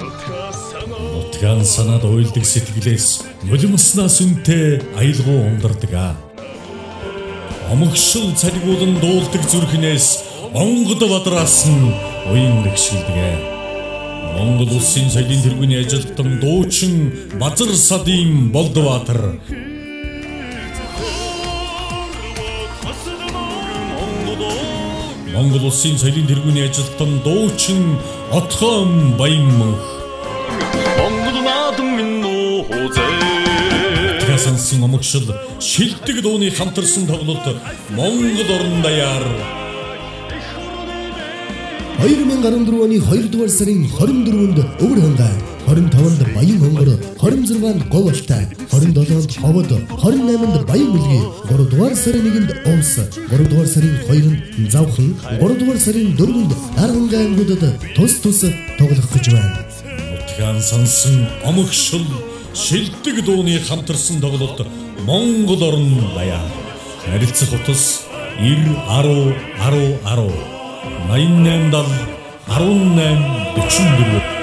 Нутгаан санаад уйлдаг сэтгэлээс нулимснаас үнтэй аялгау ундардаг аа. Омогшил цалгуулан дуулдаг зүрхнээс онгод бадраас нь уян гიშгэлдэг ээ. Монгол улсын соёлын тэргүүний ажилтан дуучин Базар садын Болдбаатар. Монгол улсын соёлын тэргүүний ажилтан дуучин Отхон Баянмөнх. Монгол наадам минь нуузээ. Сансан омогшил шилдэг дууны хамтарсан тоглолт Монгол орон даяар 2014 оны 2 дугаар сарын 24-нд Өвөр хангай, 25-нд Баян хонгор, 26-нд Говьалтай, 27-нд Ховод, 28-нд Баян бүлгийн, 3 дугаар сарын 1-нд Увс, 3 дугаар сарын 2-нд Завхан, 3 дугаар сарын 4-нд Дархангай аймагуудад тус тус тоглох гэж байна. Нутгаан сансан омогшил шилдэг дууны хамтарсан тоглолт Монгол орон даяар. Харилцах утас 90 10 10 10 88 70 18 44.